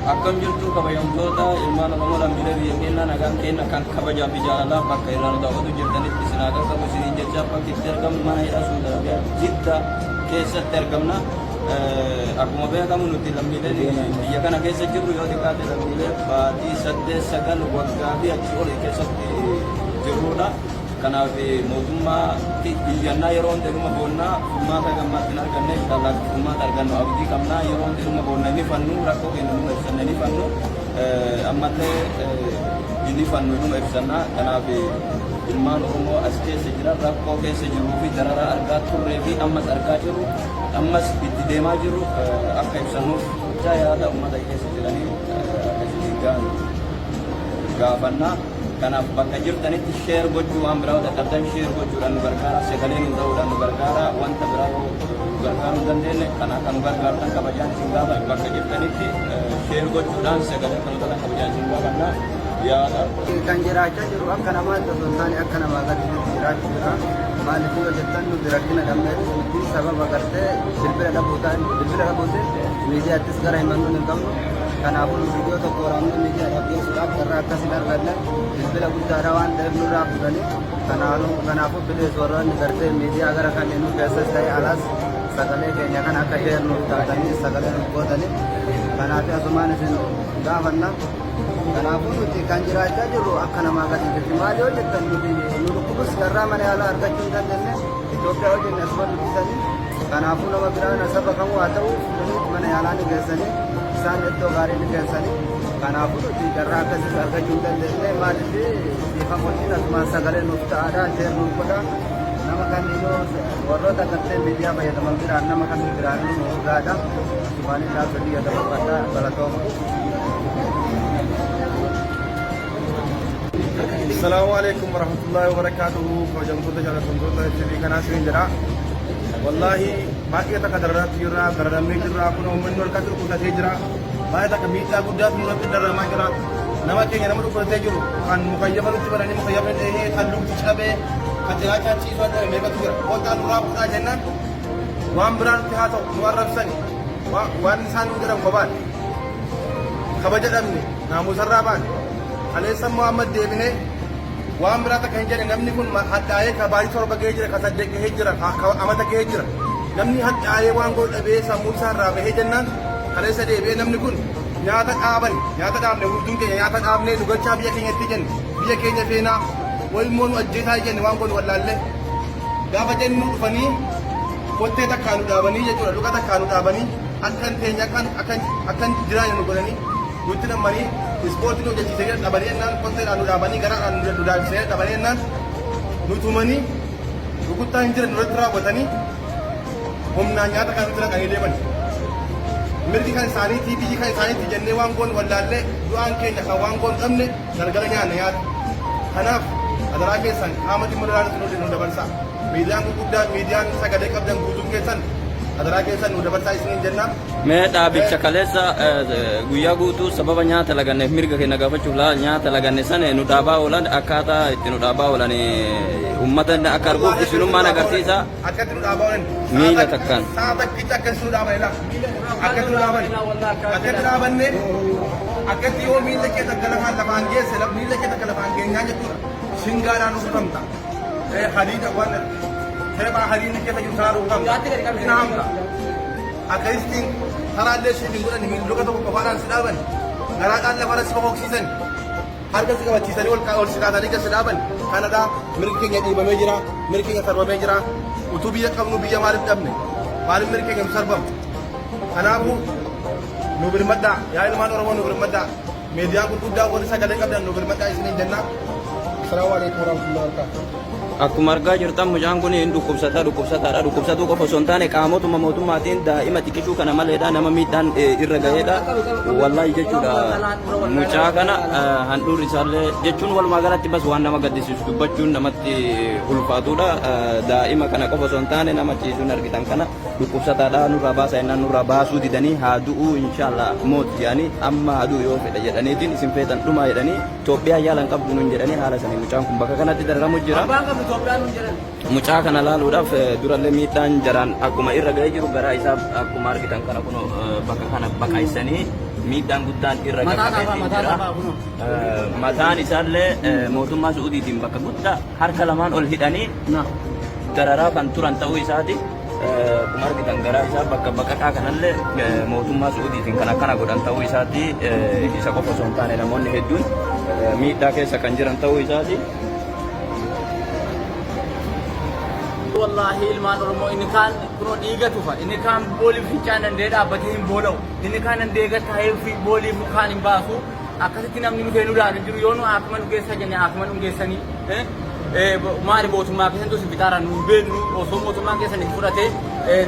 Akkam jirtu kabajamtoota ilmaan Oromoo lammiilee biyya keenyaa, nagaan keenya kan kabajaa fi jaalalaa bakka irraa nu daawwatu jirtanitti isin haa qaqqabu isiniin jecha, bakki itti argamnu mana hidhaa Suudi Arabiyaa Jidda keessatti argamna. Akkuma beekamu nuti lammiileen biyya kana keessa jirru yoo xiqqaate lammiilee baatii 8, 9, waggaa fi achii ol keessatti jirrudha. Kanaaf mootummaatti iyyannaa yeroo hunda inuma boonnaa, furmaata gammaatti hin arganne. Inshallah akka furmaata argannu abdii qabna. Yeroo hunda inuma boonna, inni fannu rakkoo keenya inuma ibsanna, inni fannu ammallee inni fannu inuma ibsanna. Kanaaf ilmaan Oromoo as keessa jiran rakkoo keessa jiruu fi dararaa argaa turree fi ammas argaa jirru, ammas itti deemaa jirru akka ibsannuuf yaada uummata keessa jiranii akka isin gahan gaafannaa. Kanaaf bakka jirtanitti share gochuu, waan biraa dadhabdan share gochuudhaan nu gargaara. Sagalee nu ta'uudhaan nu gargaara. Wanta biraa yoo nu gargaaruu hin dandeenye kana akka nu gargaartan kabajaan isin gaafa, bakka jirtanitti share gochuudhaan sagalee akka nu ta'an kabajaan isin gaafanna. Yaada. Kan jiraachaa jiru akka namaatti osoo hin taane akka namaa gaditti jiraachuu jira. Maaliif yoo jettan, nuti rakkina dhabneetis miti, sababa gartee bilbila dhabuutaan, bilbila dhabuutiin miidiyaattis gara himannuu hin qabnu. Kanaafuu nu viidiyoo tokko waraabnee miidiyaadhaaf geessuudhaaf carraa akkas hin arganne, bilbila guddaadha waan ta'eef nurraa fuudhanii. Kanaafuu please, warroonni gartee miidiyaa gara kamiinuu keessas ta'e alas sagalee keenya kana akka share nuuf taatanii sagalee nuuf gootanii kanaaf asumaan isin gaafanna. Kanaafuu nuti kan jiraachaa jirru akka namaa gadiitti. Maal yoo jettan, nuti nu dhukkubus carraa mana yaalaa argachuu hin dandeenye. Itoophiyaa hojjenne asuma dubbisanii. Kanaafuu nama biraan saba kamuu haa ta'u fuudhanii mana yaalaa ni geessanii, isaan iddoo gaarii ni geessanii. Kanaafuu nuti carraa akkasiis argachuu hin dandeenye. Maaliif dhiifama wajjin asumaan sagalee nuuf ta'aadha, share nuuf godha. Nama kamiinuu warroota gartee miidiyaa fayyadaman biraan, nama kamii biraanuu nu gaadha. Asumaan dhaabsa biyya dabarfadha, galatooma. Assalamu alaikum warahmatullahi wabarakatuhu. Kabajamtoota jaalatamtoota TV kanaa isiniin jedha. Wallaahi baay'ee takka dararaatti jirra, dararamnee jirra. Kun uummanni harkatti dhukkubsatee jira. Baay'ee takka miidhaa guddaatu nurratti dararamaa jira. Nama keenya nama dhukkubsatee jiru kan mukayyafa nutti bananii mukayyafni dhahee, kan lukti cabee, kan jiraachaa ciisuu adda meeqatu jira. Kottaa nurraa fuudhaa jennaan waan biraa nutti haa ta'u nu arrabsani. Waan isaan nu jedhan kophaan. Kabaja dhabne, naamusarraa baane. Kaleessa immoo amma deebinee waan biraa takka hin jedhe, namni kun hadhaa'ee ka baatii 7 gahee jira, ka 8 gahee jira, ka amata gahee jira. Namni hadhaa'ee waan godhu dhabee sammuu isaa irraa bahee jennaan kaleessa deebi'ee namni kun nyaata dhaaban, nyaata dhaabne, hunduun keenya nyaata dhaabnee nu galchaa biyya keenyatti jenne, biyya keenya feenaa wayi immoo nu ajjeesaa jenne, waan godhu wallaallee gaafa jennu dhufanii kottee takkaa nu dhaabanii jechuudha, luka takkaa nu dhaabanii akkan teenya akkan akkan jiraanne nu godhanii nutti nammanii, ispoortii nu hojjechiisanii dadhabanii jennaan kotteedhaan nu dhaabanii, garaadhaan nu daabsisanii dadhabanii jennaan nu tumanii, rukuttaa hin jiran nurratti raawwatanii, humnaan nyaata kan nutti naqanii deeman. Mirgi kan isaaniitii, biyyi kan isaaniitii jennee waan goonu wallaallee du'aan keenya kan waan goonu dhabne galgala nyaanna nyaata. Kanaaf adaraa keessan qaama dhimma lolaanutti nu dabarsaa. Miidiyaan gurguddaan, miidiyaan sagalee qabdan guutuun keessan adaraa keessan nu dabarsaa isiniin jenna. Mee dhaabicha kaleessa guyyaa guutuu sababa nyaata laganneef mirga keenya gaafachuuf nyaata laganne sana nu dhaabaa oolan, akkaataa itti nu dhaabaa oolan uummata akka arguuf isinummaan agarsiisa. Akkatti nu dhaabaa oolan. Miila takkaan. Sa'a takkicha akkatti nu dhaaban ilaa. Akkatti nu dhaaban. Akkatti dhaabanne, akkatti yoo miila kee takka lafaan lafaan geesse, miila kee takka lafaan geenyaa jechuudha. Shingaadhaan rukutamta. Hadiida waan teephaa hadiidni keessa jiru sanaa rukutamta. Ni hamta. Akkasittiin karaallee siif hin godhan, luka tokko qofaadhaan si dhaaban. Garaadhaan lafarra si boqoqsiisan. Harka si qabachiisanii ol si kaasanii gad si dhaaban. Kanadha, mirgi keenya dhiibamee jira. Mirgi keenya sarbamee jira. Utuu biyya qabnu biyya maaliif dhabne? Maaliif mirgi keenya nu sarbamu? Kanaafuu nu birmadhaa. Yaa ilmaan Oromoo, nu birmadhaa. Miidiyaan gurguddaa warri sagalee qabdan nu birmadhaa isiniin jenna. Assalaamu alaikum warahmatullahi wabarakatuh. Akkuma argaa jirtan mucaan kun hin dhukkubsataa, dhukkubsataadha. Dhukkubsatuu qofa osoo hin taane qaamotuma mootummaatiin daa'ima xiqqishuu kana maleedha nama miidhaan irra gaheedha. Wallaahi jechuudha, mucaa kana handhuurri isaallee jechuun walumaa galatti bas waan nama gaddisiisu dubbachuun namatti ulfaatudha. Daa'ima kana qofa osoo hin taane nama ciisuun argitan kana dhukkubsataadha. Nurraa baasaa jennaan nurraa baasuu didanii, haa du'uu inshaallah moot jedhanii, amma haa du'u yoo fedhe jedhaniitiin, isin feetan dhumaa jedhanii, Itoophiyaa yaala hin qabdu nuun jedhanii, haala sanii mucaan kun bakka kanatti dararamu jira. Abbaan qabdu Itoophiyaa nuun jedhan. Mucaa kana laaluudhaaf durallee miidhaan jaraan akkuma irra ga'ee jiru, garaa isaa akkuma argitan kana kun bakka kana baqaysanii Miidhaan guddaan irra qaqqabeetiin jira. Mataan isaallee mootummaa Su'uudiitiin bakka guddaa harka lamaan ol hidhanii dararaa kan turan ta'uu isaati. Akkuma argitan garaa isaa bakka baqaqaa kanallee mootummaa Su'uudiitiin kan akkana godhan ta'uu isaati. Isa qofa osoo hin taane namoonni hedduun miidhaa keessa kan jiran ta'uu isaati. Wallaahi ilmaan Oromoo inni kaan kunoo dhiiga tufa, inni kaan boolii fincaan danda'ee dhaabbatee hin boola'u, inni kaan danda'ee gad taa'ee boolii kaan hin baasu. Akkasitti namni nu nu ilaalu hin jiru. Yoo nu haakima nu geessaa jenne haakima nu geessanii. Maali mootummaa keessan tu fixaara nu hin beeknu osoo mootummaan keessan itti fudhate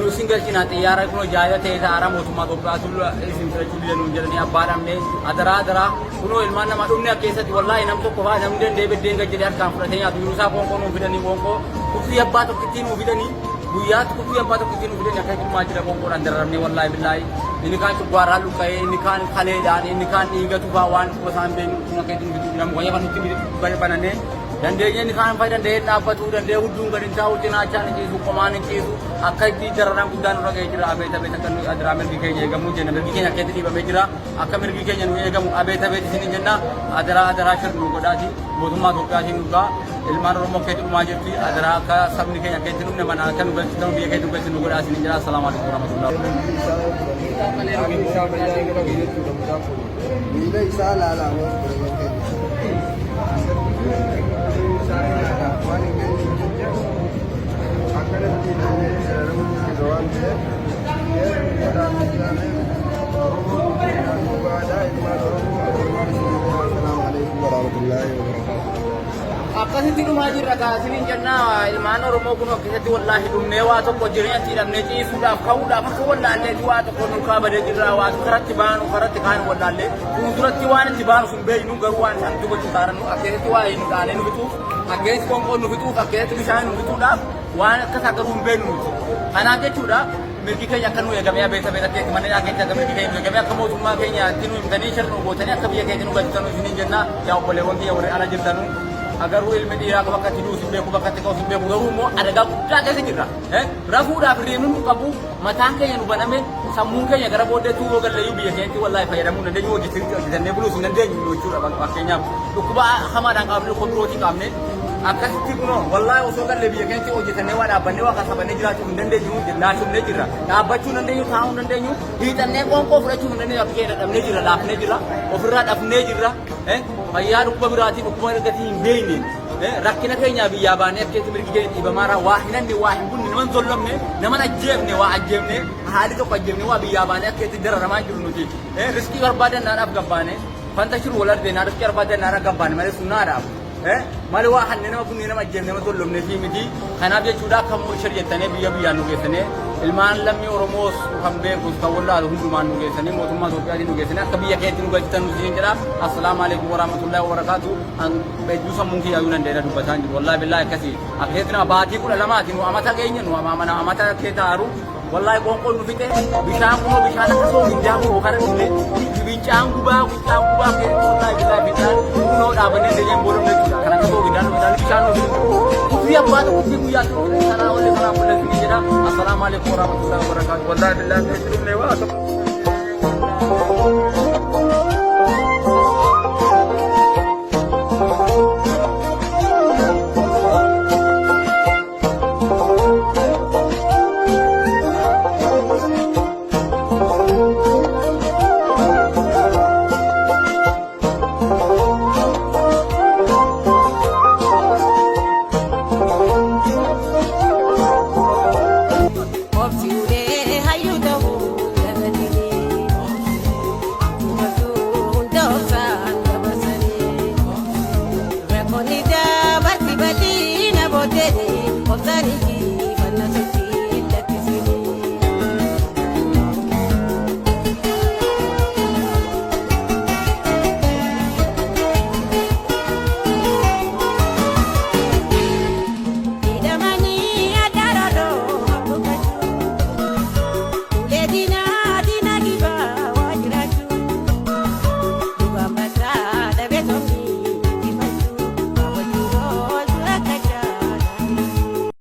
nu isin galchina xiyyaara kunoo jaayila ta'e ta'aara mootummaa Itoophiyaatu isin fudhachuu dide nuun jedhanii abbaa dhabne adaraa adaraa kunoo ilmaan namaa dhumne akka keessatti wallaahi nam tokko fa'aa namni danda'ee beddeen gad jedhee harkaan fudhatee nyaatu yeroo isaa qoonqoo nuu fidanii qoonqoo kufrii abbaa tokkittii nuu fidanii guyyaatti kufrii abbaa tokkittii nuu fidanii akka dhummaa jira qoonqoodhaan dararamnee wallaahi billaahi inni kaan cuggaarraa luqqa'ee inni kaan kaleedhaan inni kaan dhiiga tufaa waan dhukkuba isaan beeknu kun akka itti nuti nama wayya kan nutti banannee dandeenye inni kaan fayyadamee danda'ee dhaabbatuu danda'ee hudduun gadi hin taa'u cinaachaan hin ciisu qomaan hin ciisu akka itti dararaan guddaan nurra ga'ee jira abeet abeet akka nuyi adiraa mirgi keenya eegamuu jenna mirgi keenya akka itti dhiibamee jira akka mirgi keenya nu eegamu abeet abeet isin hin jenna adaraa adaraa shir nu godhaati mootummaa Itoophiyaatiin nu ga'a ilmaan Oromoo akka itti dhumaa jirti adaraa akka sabni keenya akka itti dhumne mana akka nu galchitan biyya keenya nu galchitan nu godhaa isin hin jedha assalaamu alaikum warahmatullahi. Miila isaa laalaa waan hin geenye jecha akkanatti jira waan ta'eef Assalaamu alaikum warahmatullahi wabarakatuh. Akkasitti dhumaa jirra kaasiniin jennaa ilmaan Oromoo kun akkasitti wallaahi dhumnee waa tokko jireenya itti hidhamnee ciisuudhaaf ka'uudhaaf akka wallaalleeti waa tokko nurkaa badee jirra waa karatti baanu karatti kaanu wallaallee fuulduratti waan itti baanu sun beeknu garuu waan isaan gochuu taarannu akkasitti waa nu dhaanee nu fixuuf akkasitti qoonqoon nu fixuuf akkasitti bishaan nu fixuudhaaf waan akkasaa garuu hin beeknu nuti. Kanaaf jechuudha mirgi keenya akka nu eegamee abeet abeet akka itti manneen akka itti akka mirgi keenya nu eegamee akka mootummaa keenya itti nu himtanii shirnu gootanii akka biyya keenya nu galchitan isiniin jenna yaa obboleewwan kiyya warri ala jirtanu agaruu ilmi dhiiraa bakka itti du'us hin beeku bakka itti ka'us hin beeku garuu immoo adagaa guddaa keessa jirra. Rafuudhaaf hirribni nu qabu mataan keenya nu baname sammuun keenya gara booddeetti yoo galleeyyuu biyya keenyatti wallaahi fayyadamuu hin dandeenyu hojjetannee buluus hin dandeenyu jechuudha fakkeenyaaf dhukkuba hamaadhaan qabne dhukkuba birootiin qabne akkasitti kunoo wallaahi osoo gallee biyya keenyatti hojjetannee waa dhaabbannee waa kasabannee jiraachuu hin dandeenyu laashumnee jirra dhaabbachuu hin dandeenyu taa'uu hin dandeenyu hiixannee qoonqoo fudhachuu hin dandeenyu akka keenya dadhabnee jirra laafnee jirra ofirraa dhabnee jirra fayyaa dhukkuba biraatiin dhukkuba argatii hin beekne rakkina keenyaa biyyaa baanee akka itti mirgi keenya dhiibamaara waa hin hanne waa hin bunne nama hin zollomne nama hin ajjeefne waa ajjeefne haali tokko ajjeefne waa biyyaa baanee akka itti dararamaa jiru nuti riskii barbaadannaadhaaf gabbaane fanta shiru wal ardeenaa riskii barbaadannaadhaaf gabbaane malee sunnaadhaaf malee waa hanne nama bunne nama ajjeefne nama zollomne fi miti kanaaf jechuudha akka shir jettanii biyya biyyaan nu geessanii ilmaan lammii Oromoos kan beekus kan wallaalu hundumaan nu geessanii mootummaa Itoophiyaatiin nu geessanii akka biyya keenyatti nu galchitan nu siin jedha assalaamu alaikum warahmatullahi wabarakatuh an hedduu sammuun kiyyaa yuun danda'eera dubbataa hin jiru wallaahi billaahi akkasii akkasitti nama baatii 12ti nu amata keenya nu amana amata kee taaru wallaahi qoonqoon nu fixe bishaan kunoo bishaan akka soo giddaa koo kara dhufne biccaan gubaa biccaan gubaa keessatti wallaahi billaahi bishaan kunoo dhaabannee deemee boolomne jechuudha kan akka soo giddaan bishaan bishaan nu fixe kufii abbaa tokko kufii guyyaa tokko sanaa ollee sanaa ollee sinii jedha assalaamu alaikum warahmatullahi wabarakatuh wallaahi billaahi keessatti dhufne waa tokko.